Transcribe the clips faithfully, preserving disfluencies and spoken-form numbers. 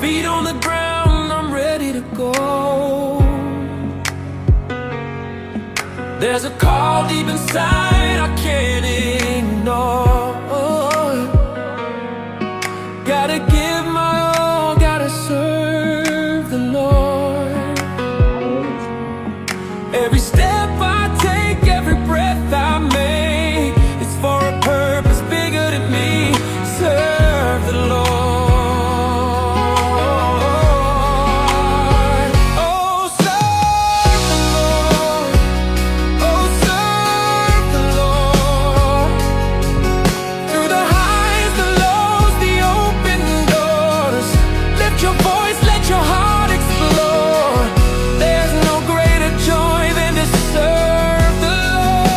Feet on the ground, I'm ready to go. There's a call deep inside I can't ignore. Gotta give my all, gotta serve the Lord. Every step I take, every breath I make, it's for a purpose bigger than me. Serve the Lord. Oh, serve the Lord. Oh, serve the Lord. Through the highs, the lows, the open doors. Lift your voice, let your heart explore. There's no greater joy than to serve the Lord.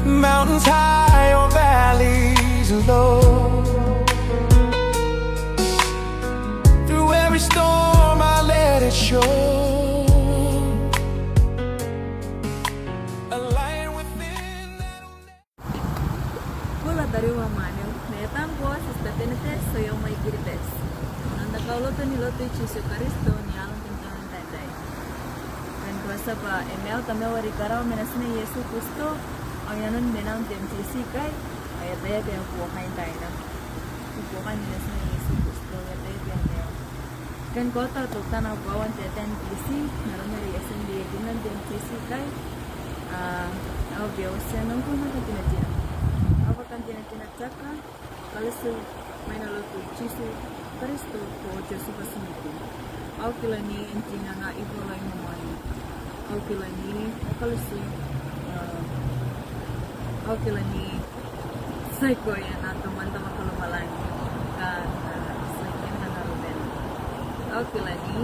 Mountains high or valleys low. Through every storm, I let it show. A light within that will never. Bula tariu ao mwaneu, N na iango Sister Benedetta, I a mai Kiribati. N na kauloto n te Lord Jisu Kristo ni alang n te tai aei. Ngkana ko a tia bwa e maiu tamau are i karawa ma Natina Iesu Kristo, ao i nanon menan te M C C ikai, ao e a tia te buoka n taina. Buokan Natina Iesu Kristo, e a tia te maiu. Ngkana ko a tia n tataneiai bwa e a tia te N B C, n aron are e a tia n rinanoi te M C C ikai, ao bia uotia nako ma kantinatina. Ao kantinatina tiaki, Ao Kalisi mai n Lord Jisu Kristo ko Josefa Semiti. Ao kilani n te nang ibuobuoki ni mwakuri. Ao kilani, ao Kalisi, ao kilani tiaki ko iangoa tamana ma kalomalan. Ka tiaki ko iangoa rubena. Ao kilani,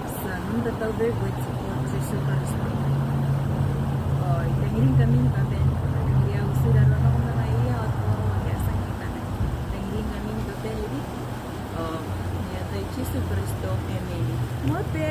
ti a nang tatabe bwa ti ko Jisu Kristo. Ao I tangiringkami ni kabane. I tangiria uti raroa nako ma ngaia ao toro ake a tia n kitana. I tangiringkami ni kabane. Ao n aran Jisu Kristo, amen. Mote.